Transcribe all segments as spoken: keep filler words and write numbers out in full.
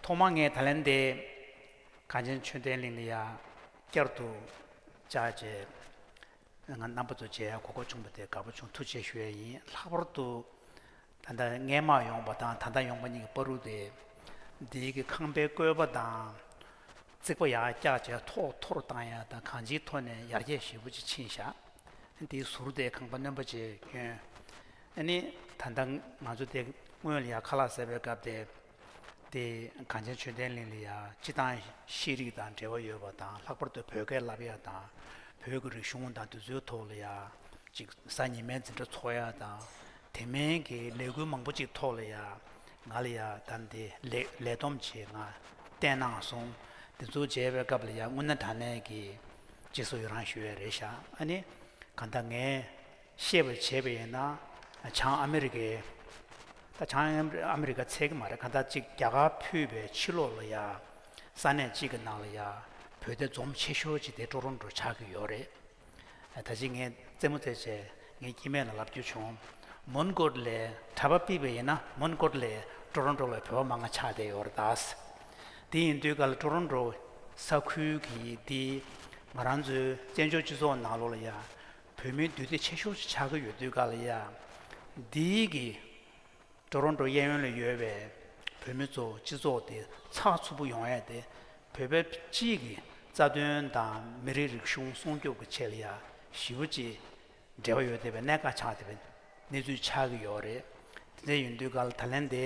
ཐོག་མར་ངས་ད་ལན་དེ་གངས་ཅན་ཆོས་ལྡན་གླིང་ལ་ཡ་བསྐྱར་དུ་བཅར་བྱས། ང་རྣམ་པ་ཚོ་མཇལ་ཡ་གོ་སྐབས་བྱུང་བ་དེ་དགའ་པོ་བྱུང་། ཐུགས་རྗེ་ཆེ་ཞུ་ཡ་ཡིན། ལྷག་པར་དུ་ད་ལྟ་སྔས་མ་ཡོང་བ་དང་ད་ལྟ་ཡོང་བ་གཉིས་ཀྱི་བར་དུ་དེ། འདིའི་གི་ཁང་པའི་བཀོད་པ་དང་། རྩིག་པ་ཡར་བཀྱགས་བྱས་ཐོག་མཐོ་རུ་བཏང་ཡ་དང་། གང་ཅིའི་ཐོག་ནས་ཡར་རྒྱས་ཞེ་པོ་ཅིག་ཕྱིན་བཞག། དེའི་ཟུར་དེ་ཁང་པ་སྣོན་པ་བྱས་བསྐྱོན། ཨ་ནི་ད་ལྟ་ང་ཚོ་དེ་སྔོན་ལ་ཡ་ཁ་ལག་ཟ་བའི་སྐབས་དེ། དེ་གངས་ཅན་ཆོས་ལྡན་གླིང་ལ་ཡ་སྤྱི་བཏང་ཤེས་རིག་དང་འབྲེལ་བ་ཡོད་པ་དང་། ལྷག་པར་དུ་བོད་སྐད་བསླབ་ཡ་དང་། བོད་ཀྱི་རིག་གཞུང་དང་དེ་ཚོའི་ཐོག་ལ་ཡ་ཅིག་གཟའ་ཉི་མའི་འཛིན་གྲྭ་ཚོགས་ཡ་དང་། དེ་མིན་གྱི་ལས་འགུལ་མང་པོ་ཅིག་ཐོག་ལ་ཡ་ང་ལ་ཡ་ད་འདི་ལས་ལས་བསྡོམས་བྱས་ང་བསྟན་གནང་སོང་། དེ་ཚོ་མཇལ་བའི་སྐབས་ལ་ཡ་དངོས་གནས་དྲང་གནས་ཀྱི་རྗེས་སུ་ཡི་རང་ཞུ་ཡ་རེད་ཤག། ཨ་ནི་གང་ལྟར་ངས་ཤེས་པར་བྱས་པ་ཡིན་ན། བྱང་ཨ་མི་རི་ཀའི། ད་བྱང་ཨ་མི་རི་ཀ་ཚད་ཀྱི་མ་རེད། གང་ལྟར་ཅིག་རྒྱ་གར་ཕུད་པའི་ཕྱི་ལོགས་ལ་ཡ་ས་གནས་གཅིག་གི་ནང་ལ་ཡ་བོད་དེ་འཛོམས་ཆེ་ཤོས་ཅིག་དེ་ཀྲོ་རོན་ཀྲོ་ཆགས་ཀྱི་ཡོད་རེད། ད་ཅི་ངས་རྩེད་མོ་རྩེ་བྱས་ངའི་སྐྱེ་དམན་ལ་ལབ་རྒྱུ་བྱུང་། མོན་གྷོ་ལས་གྲྭ་པ་ཕུད་པ་ཡིན་ན་མོན་གྷོ་ལས་ཀྲོ་རོན་ཀྲོ་ལ་བོད་པ་མང་ང་ཆགས་བསྡད་ཡོད་རེད་ད། དེ་ཡིན་དུས་ག་ལ་ཀྲོ་རོན་ཀྲོ་ས་ཁུལ་གྱི་དེ་ང་རང་ཚོའི་བཙན་བྱོལ་སྤྱི་ཚོགས་ནང་ལོགས་ལ་ཡ་བོད་མིའི་འདུས་སྡེ་ཆེ་ཤོས་ཤིག་ཆགས་ཀྱི་ཡོད་དུས་ག་ལ་ཡ་འདིའི་གི་ཀྲོ་རོན་ཀྲོ་གཡས་གཡོན་ལ་ཡོད་པའི་བོད་མི་ཚོ་སྤྱི་ཚོགས་དེ་ཚགས་ཚུད་པོ་ཡོང་ཡས་དེ། བོད་པའི་སྤྱིའི་གི་རྩ་དོན་དང་མི་རིགས་རིག་གཞུང་སྲུང་སྐྱོབ་ཀྱི་ཆེད་ལ་ཡ་ཞེ་པོ་ཅིག་འབྲེལ་བ་ཡོད་བསྡད་པའི་གནད་འགག་ཆགས་བསྡད་པའི་གནས་ཚུལ་ཆགས་ཀྱི་ཡོད་རེད། དེ་འདྲ་ཡིན་དུས་ག་ལ་ད་ལན་དེ་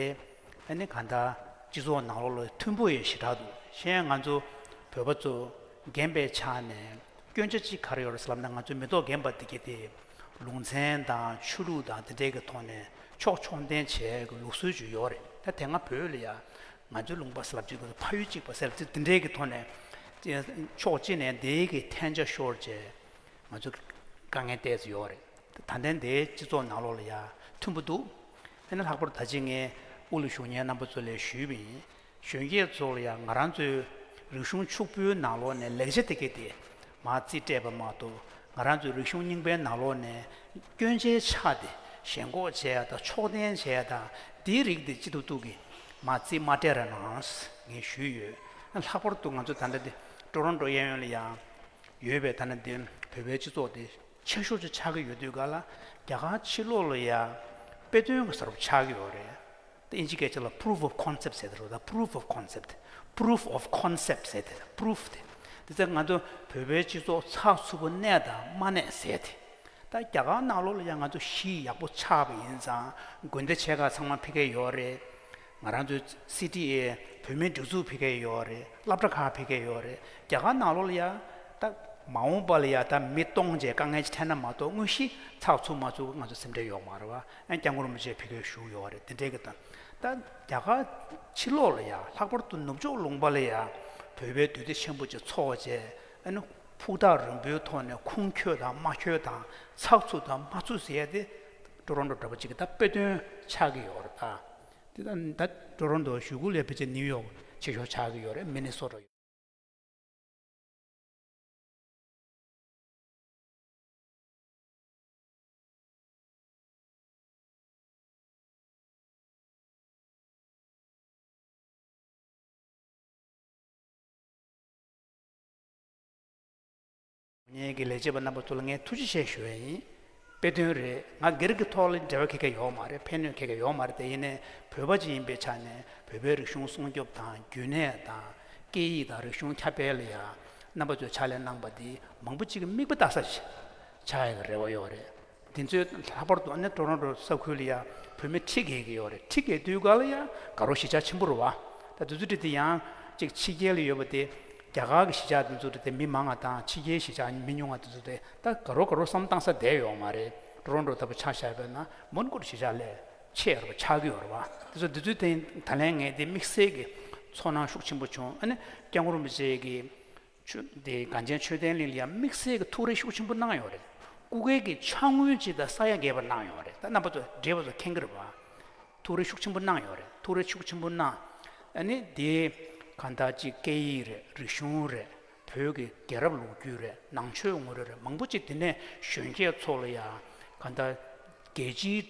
ཨ་ནི་གང་ལྟར་སྤྱི་ཚོགས་ནང་ལོགས་ལ་མཐུན་པོ་ཡོད་ཞེ་དྲག་འདུག། གཞན་ང་ཚོ་བོད་པ་ཚོ་རྒན་པའི་ཆ་ནས་སྐྱོན་ཆ་གཅིག་ག་རེ་ཡོད་རེད་ཟེར་ལབ་ན། ང་ཚོ་མི་ཐོག་རྒན་པ་དེ་གི་དེ་ལུང་ཚན་དང་ཆོས་ལུགས་དང་དེ་འདྲའི་གི་ཐོག་ནས་ཕྱོགས་ཕྱོགས་འཐེན་བྱེད་ཀྱི་ལུགས་སྲོལ་ཅིག་ཡོད་རེད། ད་དེ་སྔ་བོད་ལ་ཡ་ང་ཚོའི་ལུང་པ་ཟེར་ལབ་ཅིག་ཕ་ཡུལ་གཅིག་པ་ཟེར་ལབ་ཅིག་དེ་འདྲའི་གི་ཐོག་ནས་ཕྱོགས་གཅིག་ནས་དེའི་གི་འཐེན་ཆ་ཤོར་བྱས། ང་ཚོ་དཀའ་ངལ་ཏོག་ཙམ་ཡོད་རེད། ད་ལྟའི་འདིའི་སྤྱི་ཚོགས་ནང་ལོགས་ལ་ཡ་མཐུན་པོ་འདུག། དེ་ནི་ལྷག་པར་ད་ཅི་ངས་དབུ་ལ་བཞུགས་མཁན་རྣམ་པ་ཚོ་ལ་ཞུས་པ་ཡིན། གཞོན་སྐྱེས་ཚོ་ལ་ཡ་ང་རང་ཚོའི་རིག་གཞུང་ཕྱུག་པོའི་ནང་ལོགས་ནས་ལེགས་ཆ་དེ་གས་དེ་མར་རྩིས་སྤྲད་པ་མ་གཏོགས། ང་རང་ཚོའི་རིག་གཞུང་རྙིང་པའི་ནང་ལོགས་ནས་སྐྱོན་ཆའི་ཆ་དེ་ཞེན་ཁོག་བྱས་ཡ་དང་ཕྱོགས་འཐེན་བྱས་ཡ་དང་དེའི་རིགས་དེ་ཅི་ཐུབ་ཐུབ་ཀྱིས་མར་རྩིས་མ་སྤྲད་ར་གནང་ངས་ཞུས་ཡོད། ལྷག་པར་དུ་ང་ཚོ་ད་ལྟ་འདི་ཀྲོ་རོན་ཀྲོ་གཡས་གཡོན་ལ་ཡ་ཡོད་པའི་ད་ལྟ་འདི་བོད་པའི་སྤྱི་ཚོགས་དེ་ཆེ་ཤོས་ཅིག་ཆགས་ཀྱི་ཡོད་དུས་ག་ལ་རྒྱ་གར་ཕྱི་ལོགས་ལ་ཡ་དཔེ་སྟོན་གྱི་ས་རུ་ཆགས་ཀྱི་ཡོད་རེད། དེ་ཨིན་ཇི་སྐད་ཆ་ལ་proof of concept ཟེར་དེ་རེད། ད་proof of concept, proof of concept ཟེར་དེ་proof དེ། དེ་ཚེ་ང་ཚོ་བོད་པའི་སྤྱི་ཚོགས་ཚགས་ཚུད་པོ་གནས་དང་མ་གནས་ཟེར་དེ། ད་རྒྱ་གར་ནང་ལོགས་ལ་ཡང་ང་ཚོ་གཞིས་ཡག་པོ་ཆགས་པ་ཡིན་ཙང་དགོན་སྡེ་ཆེ་ཁག་ཚང་མ་ཕ་གིར་ཡོད་རེད། ང་རང་ཚོའི་སི་ཊི་ཨེ་བོད་མིའི་སྒྲིག་འཛུགས་ཕ་གིར་ཡོད་རེད། སློབ་གྲྭ་ཁག་ཕ་གིར་ཡོད་རེད། རྒྱ་གར་ནང་ལོགས་ལ་ཡ་ད་མ་འོངས་པ་ལ་ཡ་ད་མི་སྟོང་བྱས་དཀའ་ངལ་ཅིག་འཕྲད་ན་མ་གཏོགས་དངོས་གཞི་ཚགས་ཚུད་མ་ཚུད་ང་ཚོ་སེམས་ཁྲལ་ཡོད་མ་རེད་བ། ཨ་ནི་སྐྱབས་མགོན་རིན་པོ་ཆེ་ཕ་གིར་བཞུགས་ཡོད་རེད། དེ་འདྲའི་གི་ད་ད་རྒྱ་གར་ཕྱི་ལོགས་ལ་ཡ་ལྷག་པར་དུ་ནུབ་ཕྱོགས་ལུང་པ་ལ་ཡ་བོད་པའི་འདུས་སྡེ་ཆེན་པོ་ཅིག་ཚོགས་བྱས། ཨ་ནི་ཕུགས་ཐག་རིང་པོའི་ཐོག་ནས་ཁུངས་འཁྱོལ་དང་མ་འཁྱོལ་དང་ཚགས་ཚུད་དང་མ་ཚུད་ཟེར་ཡ་དེ་ཀྲོ་རོན་ཀྲོ་འདྲ་པོ་ཅིག་གི་ད་དཔེ་སྟོན་ཆགས་ཀྱི་ཡོད་རེད་ད། དེ་ད་ད་ཀྲོ་རོན་ཀྲོ་གཞུག་གུ་ལ་ཕལ་ཆེར་ནིའུ་ཡོག་ཆེ་ཤོས་ཆགས་ཀྱི་ཡོད་རེད། མི་ནི་སོ་ཊ་ཡོད། ངེད་ཀྱི་ལས་བྱེད་པ་རྣམ་པ་ཚོ་ལ་ངས་ཐུགས་རྗེ་ཆེ་ཞུ་ཡ་ཡིན། དཔེ་སྟོན་རེད། ང་སྒེར་གྱི་ཐོག་ལ་འབྲེལ་བ་ག་གེ་ཡོད་མ་རེད། ཕན་གནོད་ག་གེ་ཡོད་མ་རེད། དེ་ཡིན་ནའི་བོད་པ་ཅིག་ཡིན་པའི་ཆ་ནས་བོད་པའི་རིག་གཞུང་སྲུང་སྐྱོབ་དང་རྒྱུན་གནས་དང་སྐད་ཡིག་དང་རིག་གཞུང་ཁྱབ་སྤེལ་ལ་ཡ་རྣམ་པ་ཚོས་ཕྱག་ལས་གནང་པ་འདི་མང་པོ་ཅིག་གི་མིག་དཔེ་ལྟ་ས་ཞིག་ཆགས་ཡག་གི་རེ་བ་ཡོད་རེད། འདི་ཚོའི་ལྷག་པར་དུ་ཨ་ནི་ཀྲོ་རོན་ཀྲོ་ས་ཁུལ་ལ་ཡ་བོད་མི་ཁྲི་བརྒལ་གྱི་ཡོད་རེད། ཁྲི་བརྒལ་དུས་ག་ལ་ཡ་དགའ་རོགས་གཞིས་ཆགས་ཆེན་པོ་རེད་བ། ད་དེ་ཚོ་དེ་དེ་ཡང་གཅིག་ཕྱི་རྒྱལ་ལ་ཡོད་པ་དེ་རྒྱ་གར་གྱི་གཞིས་ཆགས་དེ་ཚོ་དེ་མི་མང་བ་དང་ཕྱི་རྒྱལ་གཞིས་ཆགས་མི་ཉུང་བ་དེ་ཚོ་དེ་ད་དགའ་རོགས་དགའ་རོགས་བསམ་བཏང་ས་བསྡད་ཡོད་མ་རེད། ཀྲོ་རོན་ཀྲོ་ལྟ་བུ་ཆ་བཞག་པ་ཡིན་ན་མོན་གྷོ་གཞིས་ཆགས་ལས་ཆེ་རུ་ཆགས་ཀྱི་ཡོད་རེད་བ། དེ་ཚོ་དེ་ཚོའི་སྟེང་ད་ལན་ངས་དེ་དམིགས་བསལ་གྱི་ཚོར་སྣང་ཤུགས་ཆེན་པོ་བྱུང་། ཨ་ནི་སྐྱབས་མགོན་རིན་པོ་ཆེ་གིས་ཆོས་དེ་གངས་ཅན་ཆོས་ལྡན་གླིང་ལ་ཡང་དམིགས་བསལ་གྱི་ཐུགས་རེ་ཤུགས་ཆེན་པོ་གནང་ཡོད་རེད། སྐུ་སྒེར་གྱི་ཕྱག་དངུལ་ཅིག་དང་ས་ཡ་བརྒལ་བ་གནང་ཡོད་རེད། ད་རྣམ་པ་ཚོ་བགྲེས་པ་ཚོ་མཁྱེན་གྱི་རེད་བ། ཐུགས་རེ་ཤུགས་ཆེན་པོ་གནང་ཡོད་རེད། ཐུགས་རེ་ཤུགས་ཆེན་པོ་གནང་། ཨ་ནི་དེ་གང་ལྟར་ཅིག་སྐད་ཡིག་རེད། རིག་གཞུང་རེད། བོད་ཀྱི་རྒྱལ་རབས་ལོ་རྒྱུས་རེད། ནང་ཆོས་ངོ་རེ་རེད། མང་པོ་ཅིག་དེ་ནས་གཞོན་སྐྱེས་ཚོ་ལ་ཡང་གང་ལྟར་རྒྱལ་སྤྱིའི་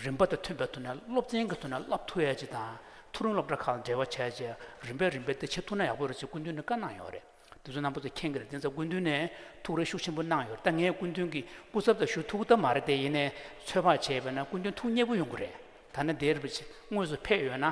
རིམ་པ་དང་མཐུན་པའི་ཐོག་ནས་སློབ་ཚན་གྱི་ཐོག་ནས་བསླབ་ཐུབ་ཡ་ཅིག་དང་ མཐོ་རིམ་སློབ་གྲྭ་ཁག་ལ་འབྲེལ་བ་བྱས་བྱས་རིམ་པས་རིམ་པས་དེ་བྱེད་ཐུབ་ན་ཡག་པོ་རེད་ཅེས་སྐུ་མདུན་ནས་བཀའ་གནང་ཡོད་རེད། དེ་ཚོ་རྣམ་པ་ཚོ་མཁྱེན་གྱི་རེད། དེ་ཚོ་སྐུ་མདུན་ནས་ཐུགས་རེ་ཤུགས་ཆེན་པོ་གནང་ཡོད་རེད། ད་ངས་སྐུ་མདུན་གྱི་སྐུ་ཚབ་དང་ཞུ་ཐུབ་ཀྱི་མ་རེད་དེ། ཡིན་ནའི་ཚོད་དཔག་བྱས་པས་ན་སྐུ་མདུན་ཐུགས་མཉེས་པོ་ཡོང་གི་རེད། ད་ནི་འདིར་དངོས་སུ་ཕེབས་ཡོད་ན།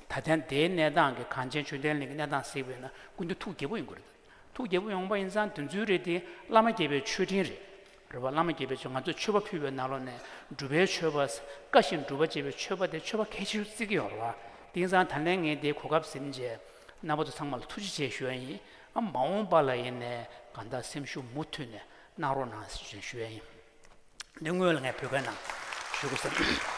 ད་ཐེངས་འདིའི་གནས་སྟངས་ཀྱི་གངས་ཅན་ཆོས་ལྡན་གླིང་གི་གནས་སྟངས་གཟིགས་པས་ན་སྐུ་མདུན་ཐུགས་དགྱེས་པོ་ཡོང་གི་རེད། ཐུགས་དགྱེས་པོ་ཡོང་པ་ཡིན་ཙང་དེ་ཚོའི་རེད་དེ་བླ་མ་དགྱེས་པའི་མཆོད་སྤྲིན་རེད། རེད་བ། བླ་མ་དགྱེས་པའི་མཆོད། ང་ཚོས་མཆོད་པ་ཕུལ་བའི་ནང་ལོགས་ནས་སྒྲུབ་པའི་མཆོད་པ། བཀའ་བཞིན་སྒྲུབ་པ་ཅེས་པའི་མཆོད་པ་དེ་མཆོད་པ་གལ་ཆེ་ཤོས་བརྩི་གི་ཡོད་རེད་བ། དེ་ཡིན་ཙང་ད་ལན་ངས་འདིའི་གོ་སྐབས་ཟིན་རྗེས་རྣམ་པ་ཚོ་ཚང་མ་ལ་ཐུགས་རྗེ་ཆེ་ཞུ་ཡ་ཡིན། ཨ། མ་འོངས་པ་ལ་ཡིན་ནའི་གང་ལྟར་སེམས་ཤུགས་མུ་མཐུད་ནས་གནང་རོགས་གནང་ཞེས་ཞུ་ཡ་ཡིན། འདི་སྔོན་ལ་ངས་བོད་སྐད་ནང་ཞུ་དགོས་ཟེར།